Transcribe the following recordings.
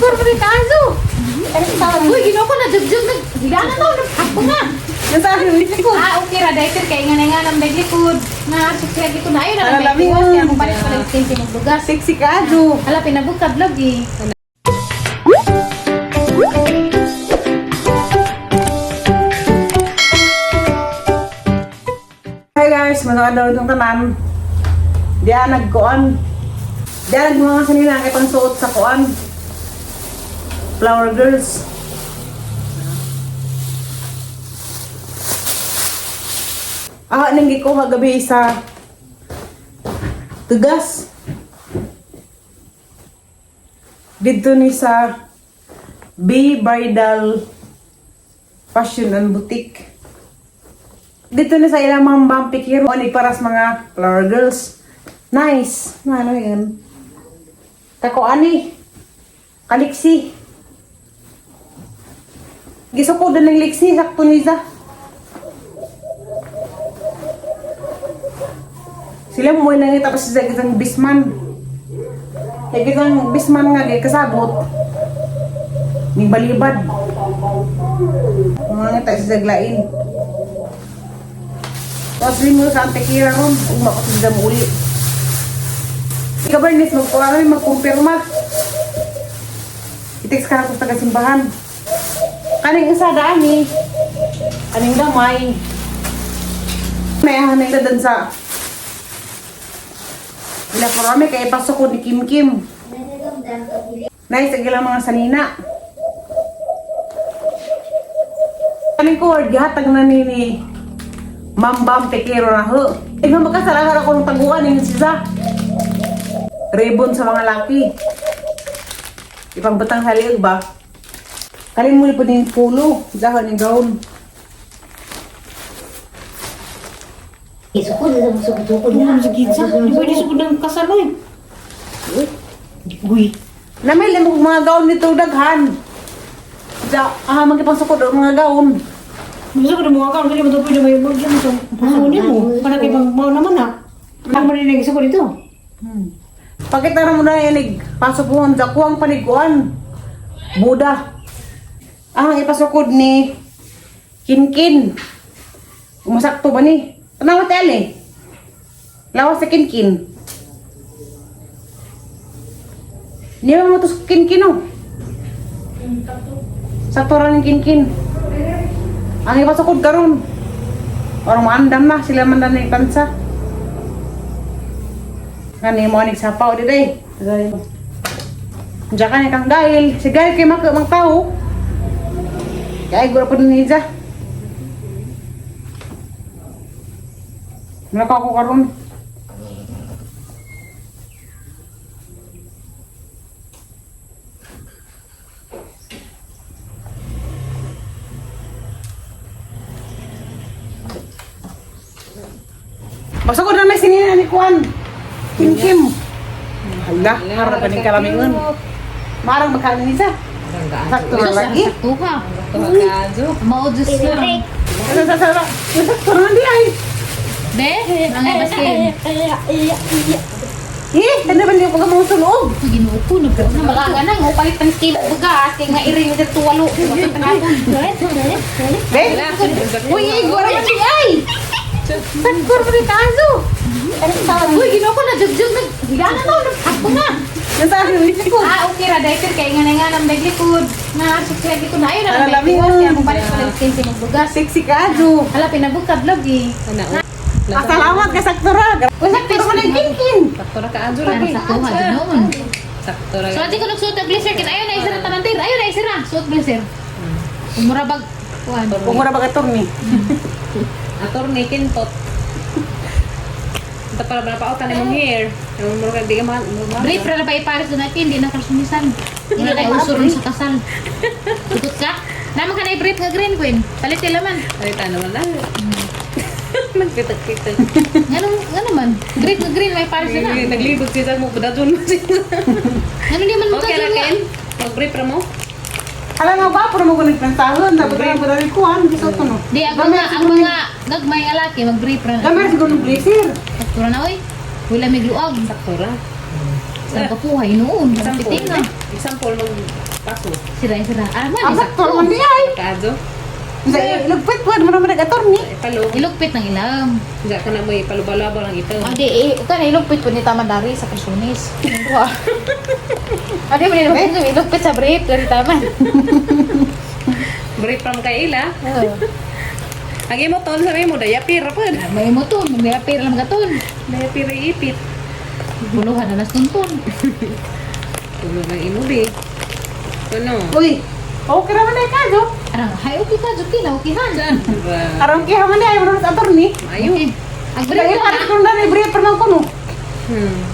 Sagkor pa rin kaazo. Uy, ginoo ko na jugjug nag gana to ako na. Nasa likod. Ah, okay ra dahil kay nga nga nang likod. Nga sukya likod na ayo na Ala, lang. lami, Kaya oh. kung palit palit kay magbugas. Sexy kaazo. Ala pinabukad lagi. Hi guys, manood itong tanan. Diyan nagkuan. Diyan mga sanina kay pangsuot sa kuan. Flower Girls. Ah, nang gikuha gabi sa Tugas. Dito ni sa B Bridal Fashion and Boutique. Dito na sa ilang mga bampikiro, ani para sa mga flower girls. Nice. Ano yun? Kako ani. Kaliksi. Gisuko din ng liksi, sakto niya. Sila mo nang tapos sa isang bisman. Kaya isang bisman nga kay kasabot. Ning balibad. Mga ngita sa zaglain. Tapos limo sa antikira ron, ug makasunda mo uli. Ikaw ba, Nis, magkuha kami, magkumpirma. I-text ka na sa taga-simbahan. Kaning isa daan eh. Kaning gamay. May hanay na dun sa... Ila ko kami, kaya ipasok ko ni Kim Kim. Nice, ang ilang mga sanina. Kaning cord, gihatag na ni Mambam Pekero na ho. Eh, makasalanan ako ng taguan yung sisa. Ribbon sa mga laki. Ipangbutang sa liog ba? Kalin mo po din pulo. Dahon yung gown. Sukod, sukod, sukod na. Sa di pwede sukod ng kasaloy. Uy. Namil mo mga gown nito daghan. Sa ah magipang sukod ang mga gown. Sukod ang mga kaon, kaya mo ito pwede may bagyan mo sa pasunin mo. Para kay pang mao naman ha. Ang marinig sukod ito. Pakita na mo na yan, pasok mo ang dakuang paniguan. Buda. Ah, ang ipasukod ni Kinkin. Umasakto ba ni? Tanawa tele. Lawas sa Kinkin. Niya mo to sa Kinkin oh. Sakto ra ng Kinkin. Ang ipasukod karon. Orang maandam na sila man na tansa. Ngani mo anig sapaw di day. Diyan ka ni kang Gail. Si Gail kay maka mang tao. Kaya gura po ni Iza. Naka ako karon. Pasok ko na may sinina ni Juan. Kim Kim. Hala, harap pa ni kalamingon. Marang magkano ni Iza. Sakto na lagi. Sakto ka. Mao jus na. Ano sa sa sakto na di ay. De, nangay baskin. Eh, ano ba niyo pag mga sulog? Uy, ginoo ko na na baka ganang o palit ang kilo bugas kay nga iring dito walo. Panapon. Be? Uy, eh, gura man di ay. Sakto na ni kaso. Uy, ginoo ko na jugjug nag gana to ako na. Nasa likod. Ah, okay ra dahil kay nga nga nang likod. Nga sukya likod na ayo na Ala, lang. lami, Kaya oh. kung palit palit kay magbugas. Sexy kaso. Ala pinabukad lagi. Ah, salamat ka sakto ra. Uy, sakto ra man ang Kinkin. Sakto ra ka adyo Para sa kuha ginoon. Sakto ra. So ati ko nagsuot og blazer kin ayo na isira tanan tir. Ayo na isira suot blazer. Umura bag kuan. Kung mura ba ka torni? Attorney kintot. Ito para ba pautan imong hair. Yung mura ka di ka mahal. Brief ra na pa ipares doon natin, hindi na kasumisan. Hindi na uso ron sa kasal. Tugot ka? Naman ka na i-brief nga green queen. Palit sila man. Ay tanaw na. Nagpitak-pitak. Nga nga naman. Brief nga green may pares na. Naglibot siya mo padadun mo siya. Ngano di man mo Okay ra ka ken. Mag-brief ra mo. Alam mo ba, puro mo ko nagplantahon. Dapat na po dali kuhan. Gusto ko no. Di ang mga gagmay nga laki mag-brief ra. Gamit siguro ng blazer. Sakto ra na oy. Wala may gluag. Sakto ra. Sa kapuhay noon. Example. Pitinga. Example, magpaso. Sira sira. Araman Ang sakto. sakto man di ay. Kaado. Sa ilugpit po, mo naman nag-attorney. Ipalo. Ilugpit ng ilam. Diya ka na mo ipalubalaba lang ito. Adi, eh, kan ilugpit po ni taman dari sa personis. Adi mo nilugpit, ilugpit sa brief dari taman. Brief from kay ila. Ang imo ton sabi mo daya pira pa. May mo to, may apir lang gaton. Daya pira ipit. Buluhan na las tuntun. Tulog ng inubi. Ano? Uy, okay naman ay kado. Arang, hay okay ka, juki na okay han. Diba? Aron kaya man ay mo naman attorney. Ayo. Okay. Ang brief Dahil na. parang kung na brief pa man kuno.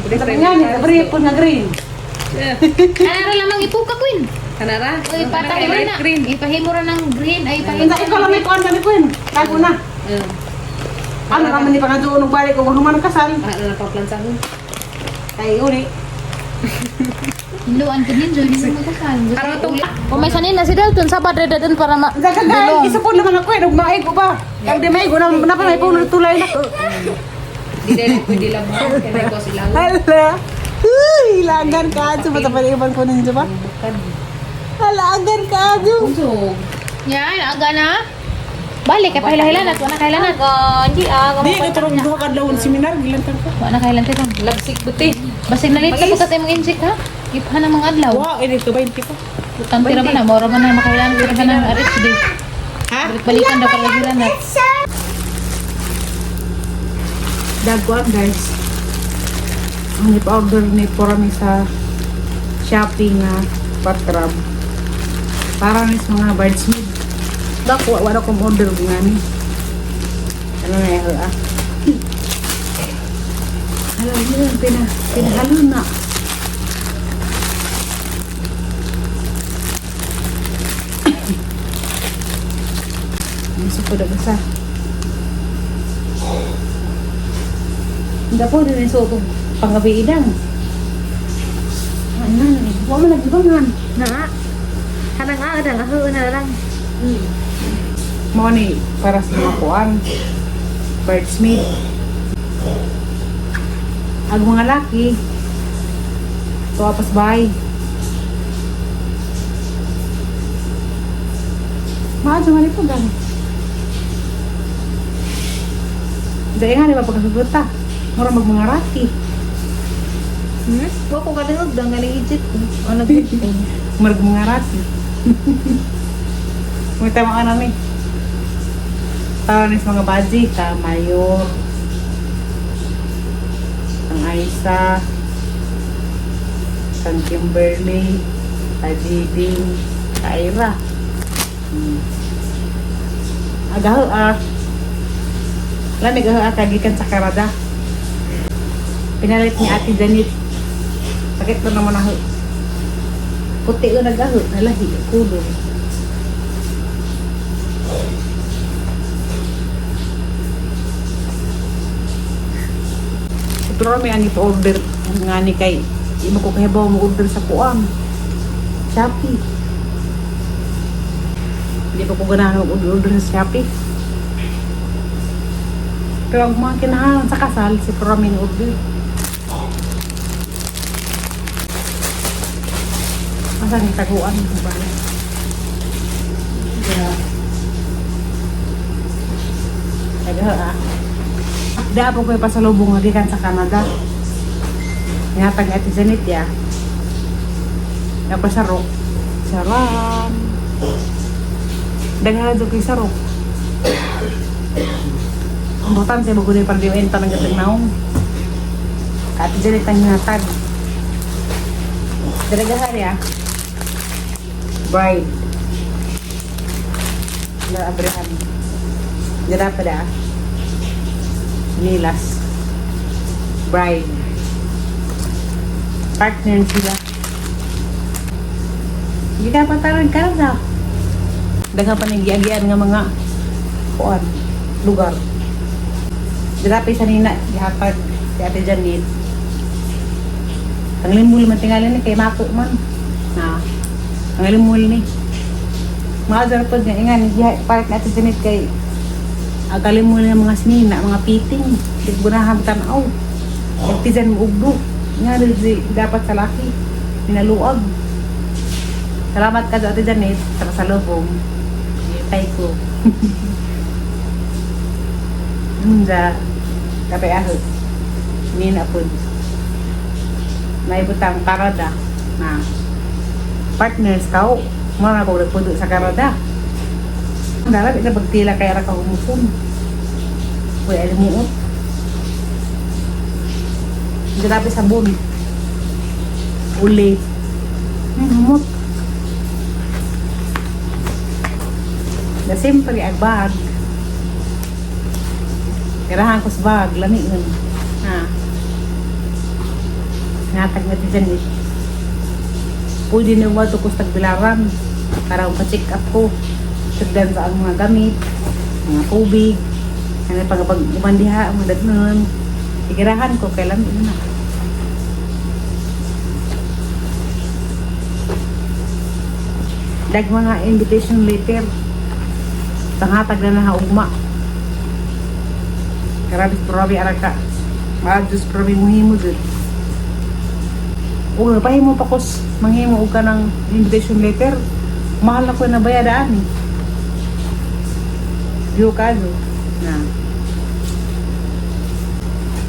Brief Sabi nga niya, brief po nga green. Kanara lamang ipuka, Queen. Kanara? Uy, patay mo na. Green. Ipahimo ra ng green, ay ipahimo. Sa ikaw lang may kuan kami kuan. Tago na. Ano naman ni pangadyo nung balik kung human ang kasal. Ano na paplansahon? Ay uli. Hinluan ko ninyo, hindi mo magkasal. Araw tong- Kung may sanin na si Dalton, sabad ra dadon para ma... Sa kagay, isa po naman ako eh, nagmaay ko ba? Kag di may na na pa may puno tulay na. Di dahil pwede labuhan. Kaya ko sila. Hala. Uy, langan ka adyo bata pa iban ko ninyo ba? Halagan ka adyo. Usog. Yan, aga na. Balik, kay pahilahilan at wala kahilanat. Hindi ah. Di ka turong duha ka adlaw seminar gilantan ko. Wala kahilan tayo. Labsik buti. Basig nalit sa bukat imong injik ha. Iphan ang mga adlaw. Wow, ini to 20 ko. Tanti ra man na, mora man na makailan ra man na RH day. Ha? Balik-balikan daw kalahilan na. Dagwan guys. Ang ipa-order ni Porami sa Shopee nga patrab. Para ni sa mga bridesmaid. Dako wala kong order nga ni. Ano na yun ah? Hala, yun, pinahalo na. Ang suko na basa. Hindi po, din yung suot panggabi idang. Ano, huwag mo nagibangan. Na. Kanang aga na na lang. Mo ni para sa mga kuan. Bridesmaid. Ang mga laki, tuwa pas bahay. Maadyo man ito gani. Dahil nga, di ba pagkasugot ta? Mura mag mga rati. Wa ko kadungog dang galing Egypt ko. O nag Murag mga rati. May tama ka namin. Tawag ni sa mga baji, ka Mayor, ang Aisa, kang Kimberly, ka Jiding, ka Ira. Agaho ah. Lamig aho ah, kagikan sa Canada. Pinalit ni Ate Janet. Sakit na naman ako. Puti ko nag-aho, nalahi, kulong. Pero may ani pa order nga ni kay imo ko kahibaw mo order sa kuan. Shopee. Hindi pa ko ganahan mag-order sa Shopee. Pero ang mga kinahalan sa kasal, si Promin order. Asa ni taguan mo ba? Yeah. Taga ah. Da po ko pasalubong nga gikan sa Canada. Ngatag ati Janet ya. Napa sa rock. Salam. Daghan jud kay sa rock. Butan sa bago ni pardiwen tanang gatang naong. Ati Janet ang ngatag. Daghan ya. Bride. Na Abraham. Dira pa da. Nilas. Bride. Partner sila. Hindi ka pataran ka na. Daghan pa ng giagian nga mga kuan, lugar. Dira pa isa nina, gihatag si Ate Janet. Ang limul man tingali ni kay Mako man. Na. Ang limul ni. Maazar po nga ingan palit na Ate Janet kay ang kalimul ng mga sinina, mga piting. Di ko gunahan tanaw. Nagtisan mo ugdo. Nga dapat sa laki. Pinaluag. Salamat ka Ate Janet sa pasalubong. Tay ko. Nda. Kape ahod. Nina po. Naibutang karada na partners kao. Mga ko nagpudo sa karada. Dapat ina pagtila kay ra ka humuson. Uy, alimuot. Grabe sabon. Uli. Humot. Na siyempre, ang bag. Garahan ko sa bag. Lami nun. Ha. Natag na ti Janet. Pwede na mo ko sa tagbilaran para pa-check up ko. Sugdan sa ang mga gamit, mga tubig, ano pag pag umandiha, mga dagnon. Igirahan ko, kailan na. Dag mga invitation letter. Pangatag na nahaugma. Grabe, grabe, araka. Maadjus, grabe, muhimo dun. Uy, pahimo pa kos, manghimo og ka ng invitation letter. Mahal na ko na bayadaan eh. View ka no? Na.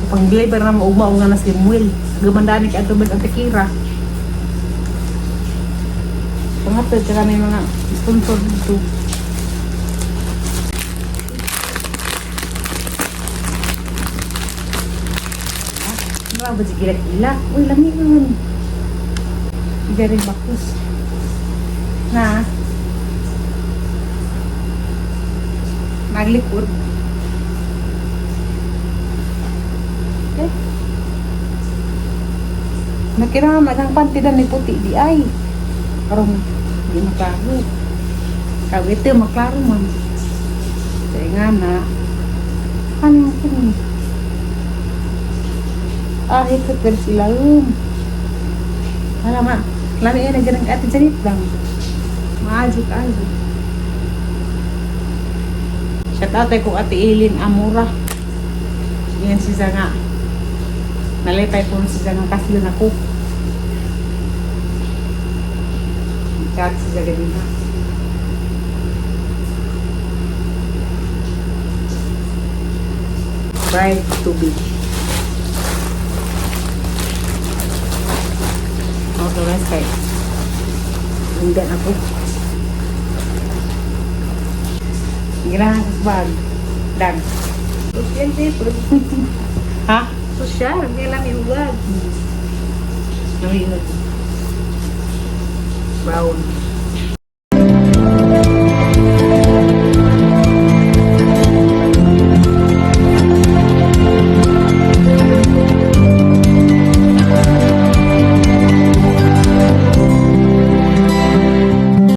Pang deliver na maugma nga na si Muel. Gumandaan ni kadto ang tekira. Pangatod ka may mga sponsor dito. Ah, ano ba gila-gila? Uy, lami naman. Very bakus. Na. Naglikod. Okay. Nakirama ang panty na ni puti di ay. Karon di maklaro. Kawite maklaro man. Kaya nga na. Ano yung kini? Ah, ikot pero sila. Wala ma. Lami yan, nagganang ate Janet lang. Maajik ajo. Shout out ay kung Ate Eileen Amura. Yan si nga. Nalipay ko si nga kaslo na ko. Chat si Zaga din ha. Bride to be. Okay, let's kay. Hindi ako. Girahan ko sa bag. Dan. Social paper. Ha? Social. May alam yung vlog. Namiinod. Brown.